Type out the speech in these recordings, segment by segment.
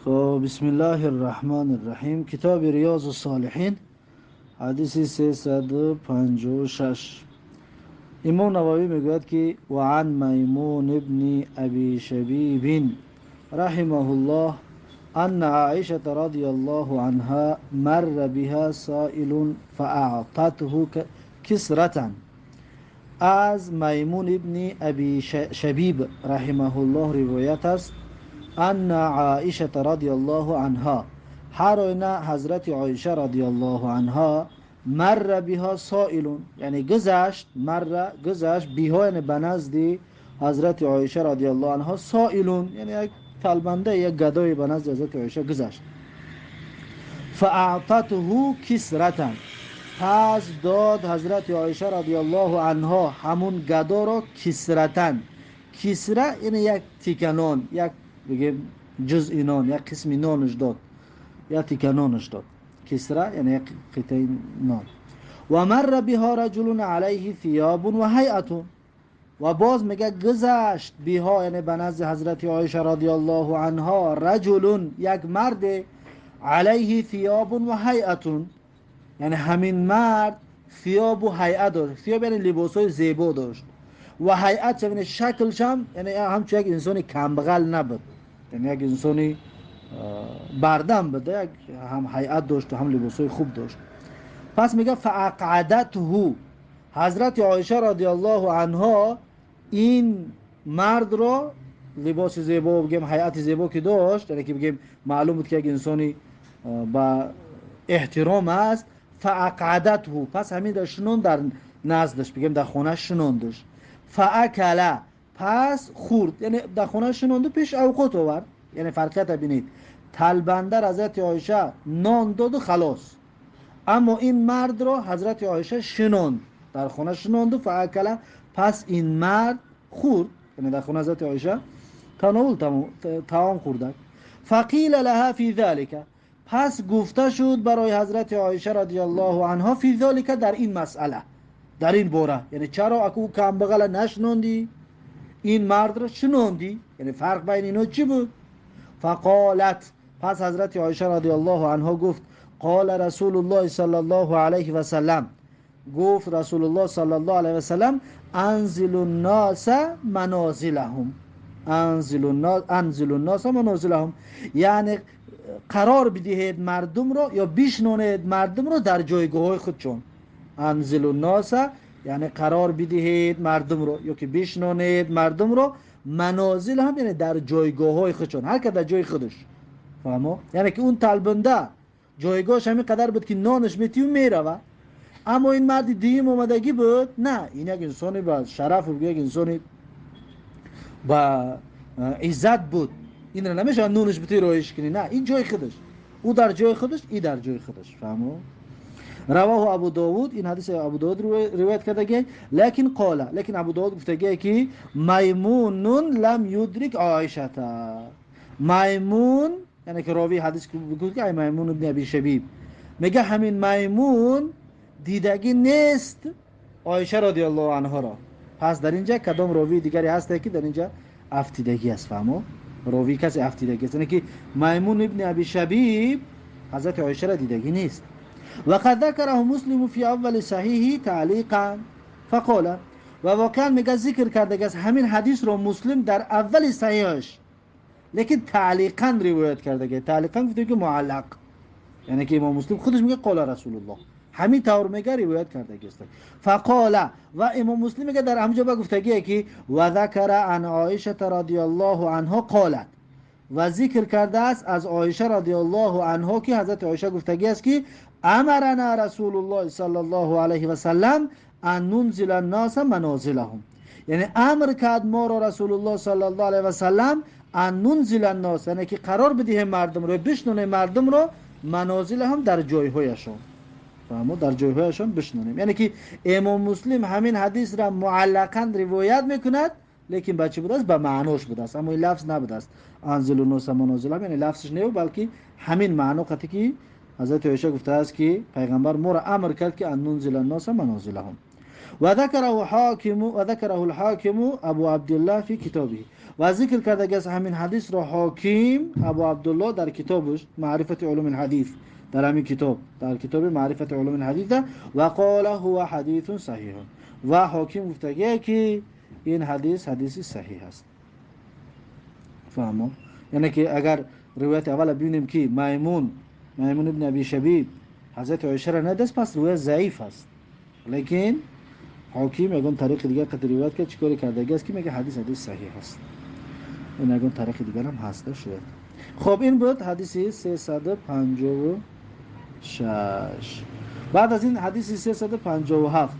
خب، بسم الله الرحمن الرحیم. کتاب ریاض الصالحین، حدیث 356. امام نووی میگوید که و عن میمون ابن ابی شبیب رحمه الله ان عائشة رضی الله عنها مر بها سائل فاعطته کسرة. از میمون ابن ابی شبیب رحمه الله روایت است، ان عائشة رضی الله عنها، هر آینه حضرت عایشه رضی الله عنها، مر بها سائل، یعنی گذشت، مر گذشت، بها یعنی به نزد حضرت عایشه رضی الله عنها، سائل یعنی یک طلبنده، یک گدای به نزد حضرت عایشه گذشت. فاعطته کسرة، پس داد حضرت عایشه رضی الله عنها همون گدا را کسرة. کسره یعنی یک تیکه نان، یک بگیم جزء نان، یک قسم نانش داد، یک تیکه نانش داد. کسره یعنی یک قطعه نان. و مر بها رجل علیه ثیاب و هیئة. و باز میگه گذشت بها یعنی به نزد حضرت عایشه رضی الله عنها، رجل یک مرد، علیه ثیاب و هیئة، یعنی همین مرد ثیاب و هیئت داشت. ثیاب یعنی لباسای زیبا داشت و هیئت یعنی شکلش هم، یعنی همچون یک انسان کمبغل نبود، یعنی یک انسانی بردم بود، یک هم هیئت داشت و هم لباسای خوب داشت. پس میگه فاقعدته، حضرت عایشه رضی الله عنها این مرد را لباس زیبا، بگیم هیئت زیبا که داشت، یعنی که بگیم معلوم بود که یک انسانی با احترام است. فاقعدته، پس همین در شنون در نزدش، بگیم در خونه شنوندش. فاکل، پس خورد، یعنی در خونه شنوند، پیش اوقات آورد. یعنی فرقیت بینید، طلبنده حضرت عایشه نان داد و خلاص، اما این مرد را حضرت عایشه شنوند، در خانه شنوند. فاکل، پس این مرد خورد، یعنی در خانه حضرت عایشه تناول طعام خورده. فقیل لها فی ذلك، پس گفته شد برای حضرت عایشه رضی الله عنها، فی ذلك در این مسئله، در این باره، یعنی چرا اکو کم بغل نشنوندی، این مرد را شنوندی؟ یعنی فرق بین اینا چی بود؟ فقالت، پس حضرت عایشه رضی الله عنها گفت، قال رسول الله صلی الله علیه و سلم، گفت رسول الله صلی الله علیه و سلم، انزل الناس منازلهم، انزل الناس، انزل الناس منازلهم، یعنی قرار بدهید مردم را یا بشنونید مردم را در جایگاه خودشون. انزل الناس یعنی قرار بدهید مردم رو یا که بشنونید مردم رو، منازل هم یعنی در جایگاه های خودشون، هر که در جای خودش. فهمو؟ یعنی که اون طلبنده جایگاهش همین قدر بود که نانش میتی و میروه، اما این مرد دیم اومدگی بود، نه، این یک انسانی با شرف و یک انسانی با عزت بود، این رو نمیشه نونش بتی رویش کنی، نه، این جای خودش، او در جای خودش، ای در جای خودش. فهمو؟ رواه ابو داود، این حدیث ابو داود روایت کرده که لکن قال، لکن ابو داود گفته که میمون لم یدرک عایشه. میمون یعنی که راوی حدیث گفت که میمون ابن ابی شبیب، میگه همین میمون دیدگی نیست عایشه رضی الله عنها را. پس در اینجا کدام راوی دیگری هست که در اینجا افتیدگی است؟ فهمو؟ راوی کسی افتیدگی است، یعنی که میمون ابن ابی شبیب حضرت عایشه را دیدگی نیست. وقد ذكره مسلم في اول صحیحه تعلیقا فقال، و واقعا میگه ذکر کرده است همین حدیث رو مسلم در اول صحیحش، لیکن تعلیقا روایت کرده که تعلیقا گفته که معلق، یعنی که امام مسلم خودش میگه قال رسول الله، همین طور میگه روایت کرده است. فقال، و امام مسلم میگه در همونجا با گفتگیه که و ذکر عن عایشه رضی الله عنها قالت، و ذکر کرده است از عایشه رضی الله عنها که حضرت عایشه گفتگی است که امرنا رسول الله صلی الله علیه و سلم ان ننزل الناس منازلهم، یعنی امر کرد ما را رسول الله صلی الله علیه و سلم، ان ننزل الناس یعنی که قرار بدهیم مردم رو، بشنونیم مردم رو، منازلهم در جایهایشان، فهمو؟ در جایهایشان بشنونیم. یعنی که امام مسلم همین حدیث را معلقا روایت میکند، لیکن بچه بوده است؟ به معناش بوده است، اما این لفظ نبوده است انزل الناس منازلهم، یعنی لفظش نه، بلکه همین معنا قطعی که حضرت عایشه گفته است که پیغمبر ما را امر کرد که ان ننزل الناس منازلهم. و ذكره الحاكم ابو عبدالله في كتابه، و ذکر کرده از همین حدیث را حاکم ابو عبدالله در کتابش معرفت علوم الحدیث، در همین کتاب، در کتاب معرفت علوم الحدیث، و قال هو حدیث صحیح، و حاکم گفته که این حدیث حدیث صحیح است. فهمو؟ یعنی که اگر روایت اول ببینیم که میمون ابن ابی شبیب حضرت عایشه را ندیده، پس روایت ضعیف است. لیکن حاکم یگان طریق دیگر قد روایت که چیکار کرده است که میگه حدیث حدیث صحیح است. این یگان طریق دیگر هم هست شاید. خب، این بود حدیث 356. بعد از این حدیث 357.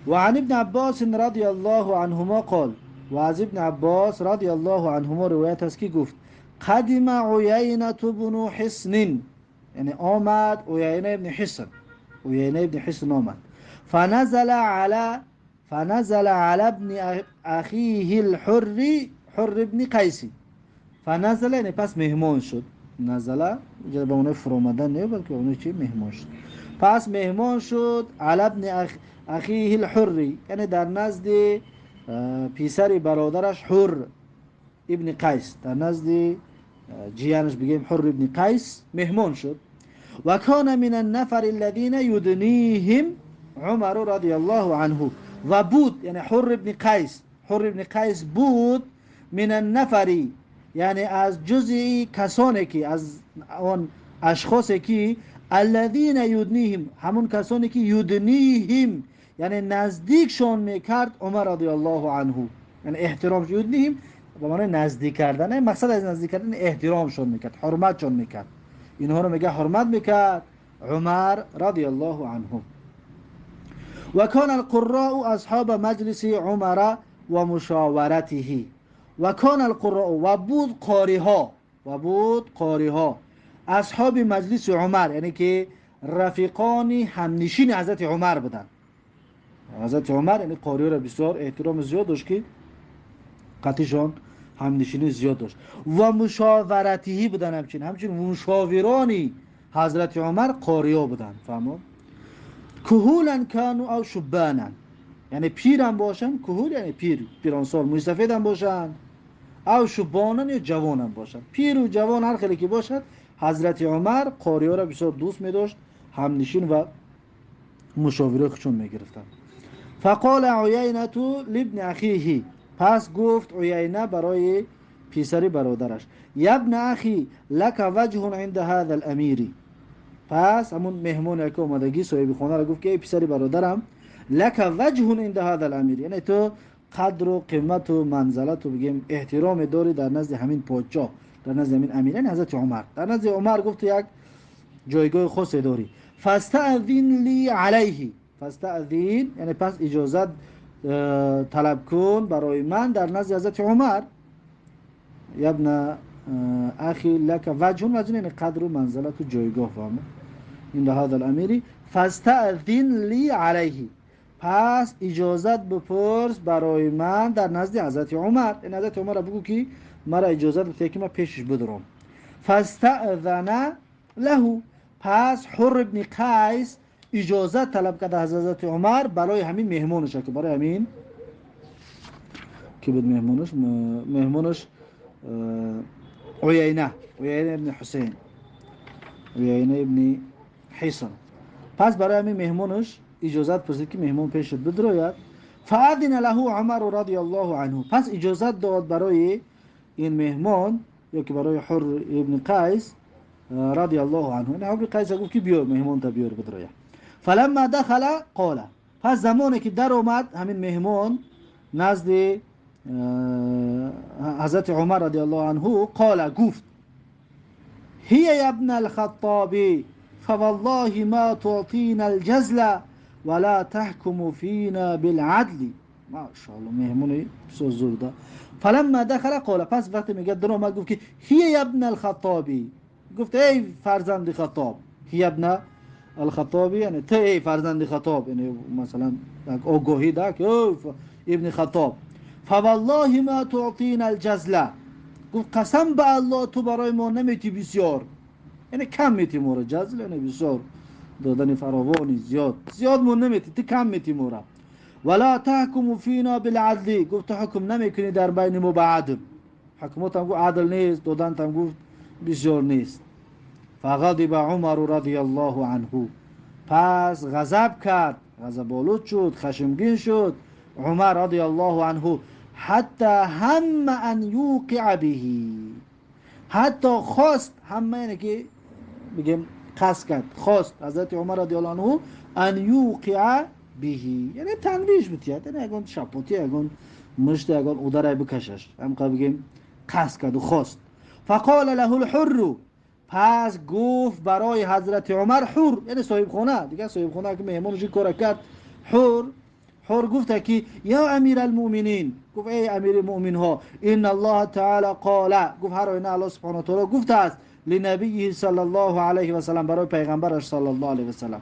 و عن ابن عباس رضی الله عنهما قال، و از ابن عباس رضی الله عنهما روایت است که گفت: قدم عیینة بن حصن، یعنی آمد عیینه ابن حصن، عیینه ابن حصن آمد. فنزل على ابن اخیه الحر، حر ابن قیس. فنزل یعنی پس مهمان شد. نزل اینجا به معنای فرامدن نه، بلکه به معنای چی؟ مهمان شد. پس مهمان شد على ابن اخیه الحر، یعنی در نزد پسر برادرش حر ابن قیس، در نزد جیانش بگیم حر ابن قیس مهمان شد. و كان من النفر الذين يدنيهم عمر رضی الله عنه، و بود، یعنی حر ابن قیس، حر ابن قیس بود من النفر، یعنی از جزئی کسانی که، از آن اشخاصی که الذين يدنيهم، همون کسانی که يدنيهم، یعنی نزدیکشون میکرد عمر رضی الله عنه، یعنی احترام. يدنيهم به معنی نزدیک کردن، مقصد از نزدیک کردن احترامشون میکرد، حرمتشون میکرد. اینها رو میگه حرمت میکرد عمر رضی الله عنه. وكان القراء أصحاب مجلس عمر ومشاورته. وكان القراء، و بود قاری ها، و بود قاری ها اصحاب مجلس عمر، یعنی که رفیقان همنشین حضرت عمر بودن. حضرت عمر یعنی قاری را بسیار احترام زیاد داشت که قطیشان همنشینی زیاد داشت و مشاورته بودن. همچنین مشاورانی حضرت عمر قاری بودن. فهمو؟ كهولا كانوا أو شبانا، یعنی پیرم باشن. کهول یعنی پیر، پیرانسال، موی باشن، أو شبانا یا جوانم باشن، پیر و جوان هر خیلی که باشد، حضرت عمر قاری را بسیار دوست می داشت، همنشین و مشاوره خودشون می گرفتن. فقال عیینة لابن اخیه، پس گفت عیینه برای پسر برادرش: يا ابن اخي لك وجه عند هذا الامیر. پس همون مهمون که اومدگی، صاحب خانه را گفت که ای پسر برادرم، لك وجه عند هذا الامیر، یعنی تو قدر و قیمت و منزلت و بگیم احترام داری در نزد همین پادشاه، در نزد همین امیر، یعنی حضرت عمر. در نزد عمر گفت یک جایگاه خاصی داری. فاستأذن لي عليه. فاستأذن یعنی پس اجازت طلب کن برای من در نزد حضرت عمر. يا ابن اخي لك وجه، وجه یعنی قدر و منزلت و جایگاه. فهمه؟ عند هذا الامیر فاستأذن لي عليه، پس اجازت بپرس برای من در نزد حضرت عمر، این حضرت عمر بگو که مرا اجازت بده که من پیشش بدرم. فاستأذن له، پس حر ابن قیس اجازت طلب کرد از حضرت عمر برای همین مهمونش، که برای همین کی بود مهمونش؟ مهمونش عیینه، عیینه ابن حسین، عیینه ابن حصن. پس برای همین مهمونش اجازت پرسید که مهمون پیشت بدروید. فأذن له عمر رضی الله عنه، پس اجازت داد برای این مهمان یا که برای حر ابن قیس رضی الله عنه. این حر قیس گفت که بیار مهمان تا بیار بدروید. فلما دخل قال، پس زمانی که در اومد همین مهمان نزد حضرت عمر رضی الله عنه، قال، گفت: هي يا ابن الخطاب فوالله ما تعطينا الجزل ولا تحكم فينا بالعدل. ما شاء الله، مهمونی بسیار زور ده. فلما دخل قال، پس وقتی میگه در اومد گفت که هي يا ابن الخطاب، گفت ای فرزند خطاب. هي ابن الخطاب یعنی تو ای فرزند خطاب، یعنی مثلا آگاهی ده که ابن خطاب. فوالله ما تعطينا الجزل، گفت قسم به الله تو برای ما نمیتی بسیار، یعنی کم میتی ما را. جزل یعنی بسیار دادن، فراوانی، زیاد. زیاد ما نمیتی، تو کم میتی ما را. ولا تحكم فينا بالعدل، گفت تو حکم نمیکنی در بین ما به عدل. حکمات هم گفت عدل نیست، دادن هم گفت بسیار نیست. فغضب عمر رضی الله عنه، پس غضب کرد، غضب آلود شد، خشمگین شد عمر رضی الله عنه. حتی هم ان یوقع به، حتی خواست، هم یعنی که بگیم قصد کرد، خواست حضرت عمر رضی الله عنه ان یوقع به، یعنی تنبیهش بتید، یعنی اگون شپوتی، اگون مشت، اگون اودرای بکشش، هم بگیم قصد کرد و خواست. فقال له الحر، پس گفت برای حضرت عمر حر، یعنی صاحب خونه دیگه، صاحب خونه که مهمانش کار کرد، حر حر گفت که یا امیر المؤمنین، گفت ای امیر المؤمن ها، ان الله تعالی قال، گفت هر آینه الله سبحانه و تعالی گفته است لنبیه صلی الله علیه و سلم، برای پیغمبرش صلی الله علیه و سلم،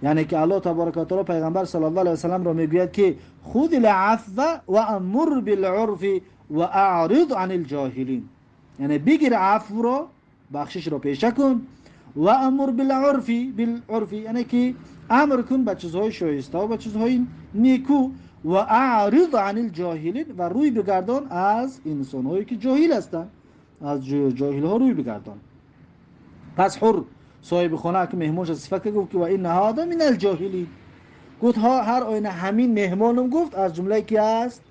یعنی که الله تبارک و تعالی پیغمبر صلی الله علیه و سلم را میگوید که خذ العفو و امر بالعرف و اعرض عن الجاهلین، یعنی بگیر عفو را، بخشش را پیشه کن، و امر بالعرف، بالعرف یعنی که امر کن به چیزهای شایسته و به چیزهای نیکو، و اعرض عن الجاهلین، و روی بگردان از انسانهایی که جاهل هستند، از جاهل ها روی بگردان. پس حر صاحب خانه که مهمانش صفت کرد، گفت که و این هذا من الجاهلین، گفت ها هر آینه همین مهمانم گفت از جمله کی است؟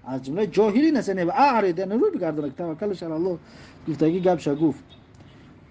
از جمله جاهلین است، یعنی اعرض، یعنی روی بگردان، توکلش علی الله گفتگی گپش گفت.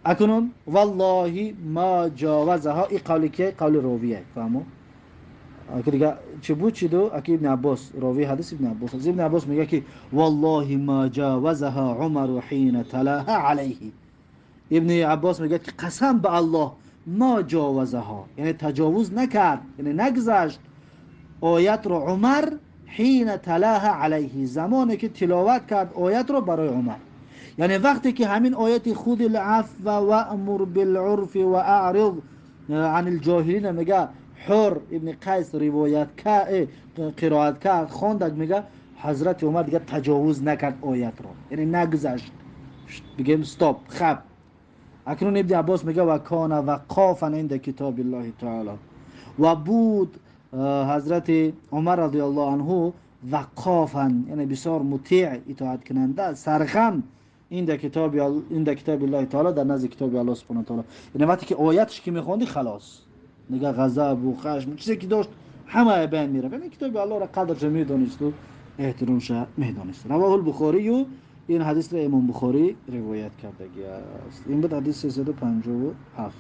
اکنون والله ما جاوزها، این قولی که قول راویه، فهمو؟ اگه دیگه چه بود چی دو؟ اگه ابن عباس راوی حدیث ابن عباس، از ابن عباس میگه که والله ما جاوزها عمر حين تلاها علیه. ابن عباس میگه که قسم به الله ما جاوزها، یعنی تجاوز نکرد، یعنی نگذشت آیت رو عمر حین تلاها علیه، زمانی که تلاوت کرد آیت رو برای عمر، یعنی وقتی که همین آیت خود العفو و امر بالعرف و اعرض عن الجاهلین میگه حر ابن قیس روایت کرد، قرائت کرد، خواند، میگه حضرت عمر دیگه تجاوز نکرد آیت رو، یعنی نگذشت، بگیم استاپ خب. اکنون ابن عباس میگه و کان وقافا عند کتاب الله تعالی، و بود حضرت عمر رضی الله عنه وقافا، یعنی بسیار مطیع، اطاعت کننده، سرخم این در کتاب الله تعالی، در نزد کتاب الله سبحانه و تعالی. یعنی وقتی که آیتش که میخوندی خلاص دیگه غضب و خشم چیزی که داشت همه بین میره، یعنی کتاب الله را قدرش میدونست و احترامش میدونست. رواه البخاری، این حدیث را امام بخاری روایت کرده است. این بود حدیث 357.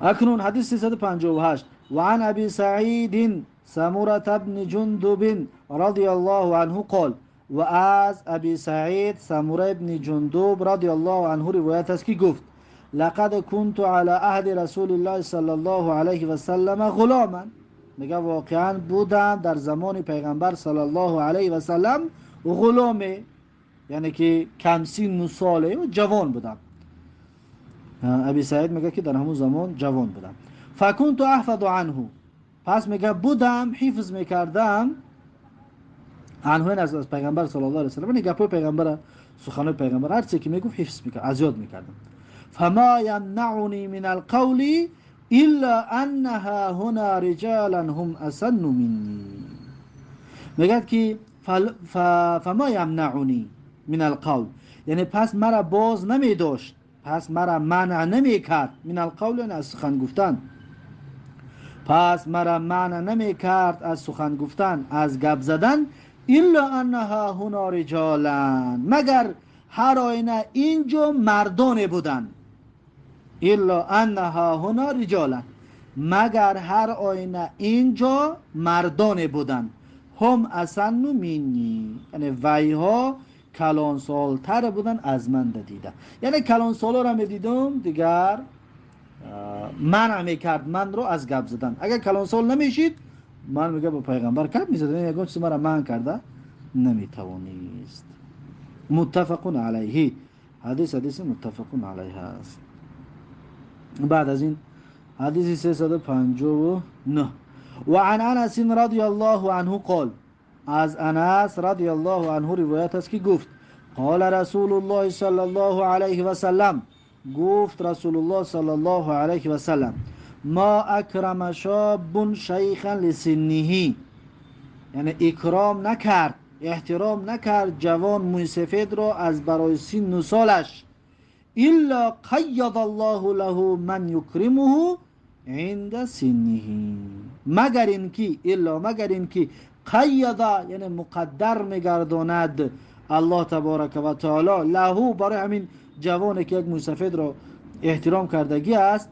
اکنون حدیث 358. و عن ابی سعید سمرة بن جندب رضی الله عنه قال، و از ابی سعید سمره ابن جندب رضی الله عنه روایت است که گفت لقد كنت على عهد رسول الله صلی الله علیه و سلم غلاما، میگه واقعا بودم در زمان پیغمبر صلی الله علیه و سلم غلامه، یعنی که کم سن ساله و جوان بودم. ابی سعید میگه که در همون زمان جوان بودم. فکنت احفظ عنه، پس میگه بودم حفظ میکردم عنه، از پیغمبر صلی الله علیه و سلم، یعنی گپای پیغمبر، سخنای پیغمبر، هر چی که میگفت حفظ میکرد، از یاد میکردم. فما يمنعني من القول الا انها هنا رجالا هم اسن مني، میگه که فما يمنعني من القول، یعنی پس مرا باز نمی داشت، پس مرا منع نمی کرد، من القول یعنی از سخن گفتن، پس مرا منع نمی کرد از سخن گفتن، از گپ زدن، الا انها هنا رجالا، مگر هر آینه اینجا مردان بودن، الا انها هنا رجالا، مگر هر آینه اینجا مردان بودن، هم اسن منی، یعنی ویها کلان سالتر بودن از من دیده، یعنی کلان سالا را می دیدم دیگر منع میکرد من رو از گپ زدن. اگر کلان سال نمیشید من میگه با پیغمبر گپ میزدم، یگان چیز مرا منع کرده نمیتوانیست. متفق علیه، حدیث متفق علیه است. بعد از این حدیث 359. و عن انس رضی الله عنه قال، از انس رضی الله عنه روایت است که گفت قال رسول الله صلی الله علیه و سلم، گفت رسول الله صلی الله علیه و سلم ما اکرم شاب شیخا لسنه، یعنی اکرام نکرد، احترام نکرد جوان موی سفید را از برای سن و سالش، الا قید الله له من یکرمه عند سنه، مگر اینکه الا مگر اینکه قید یعنی مقدر میگرداند الله تبارک و تعالی له برای همین جوانی که یک موی سفید را احترام کردگی است،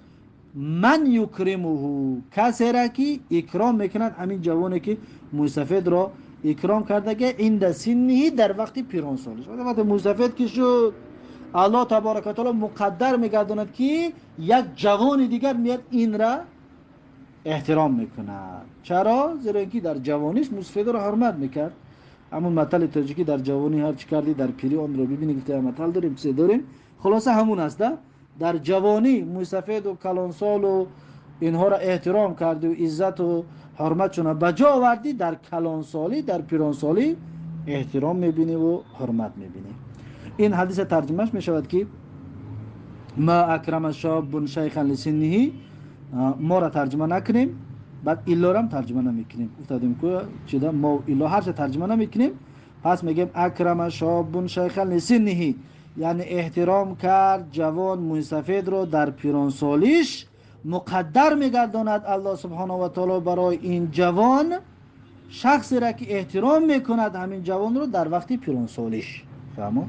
من یکرمه کسی را که اکرام میکند همین جوانی که موی سفید را اکرام کردگی عند سنه در وقت پیران سالش. وقتی موی سفید که شد الله تبارک و تعالی مقدر میگرداند که یک جوان دیگر میاد این را احترام میکند. چرا؟ زیرا اینکه در جوانیش موی سفید را حرمت میکرد. همون متل تاجیکی در جوانی هر چی کردی در پیری آن رو ببینی، گفته متل داریم چیز داریم، خلاصه همون است. در جوانی موی سفید و کلانسال و اینها را احترام کردی و عزت و حرمتشون به جا آوردی، در کلانسالی در پیرانسالی احترام میبینی و حرمت میبینی. این حدیث ترجمهش میشود که ما اکرم شاب شیخا لسنه، ما را ترجمه نکنیم، بعد الا را هم ترجمه نمیکنیم. گفتیم که چیدا ما الا هر چه ترجمه نمیکنیم، پس میگیم اکرم شاب شیخا لسنه یعنی احترام کرد جوان موی سفید رو در پیرانسالیش، مقدر میگرداند الله سبحانه و تعالی برای این جوان شخصی را که احترام میکند همین جوان رو در وقت پیرانسالیش. فهمو؟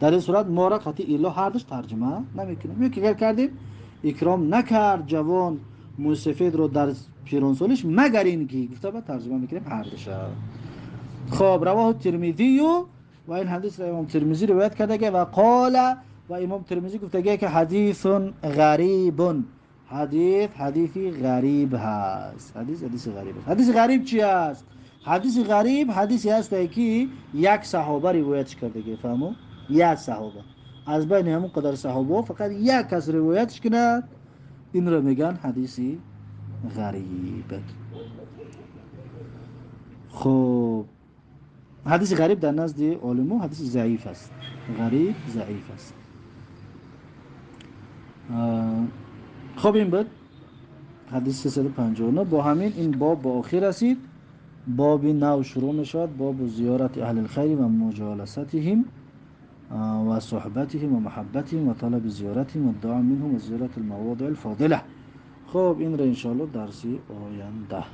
در این صورت ما را قطعی الا هر دوش ترجمه نمیکنیم. یکی اگر کردیم اکرام نکرد جوان موی سفید رو در پیرانسالیش مگر اینکه گفته با ترجمه میکنیم هر دوش. خب رواه ترمذی و این حدیث را امام ترمذی روایت کرده که و قال و امام ترمذی گفته که حدیث غریب، حدیث حدیثی غریب هست. حدیث حدیث غریب است. حدیث غریب چی است؟ حدیث غریب حدیثی هست که یک صحابه روایت کرده که فهمو؟ یک صحابه از بین همون قدر صحابه فقط یک کس روایتش کند، این رو میگن حدیثی غریب. خب حدیث غریب در نزد علما حدیث ضعیف است، غریب ضعیف است. خب این بود حدیث 359. با همین این باب با آخر رسید. باب نو شروع می شود، باب زیارت اهل الخیر و مجالستهم و صحبتهم و محبتهم و طلب زیارتهم و دعا منهم و زیارت المواضع الفاضله. خب این را انشاءالله درسی آینده.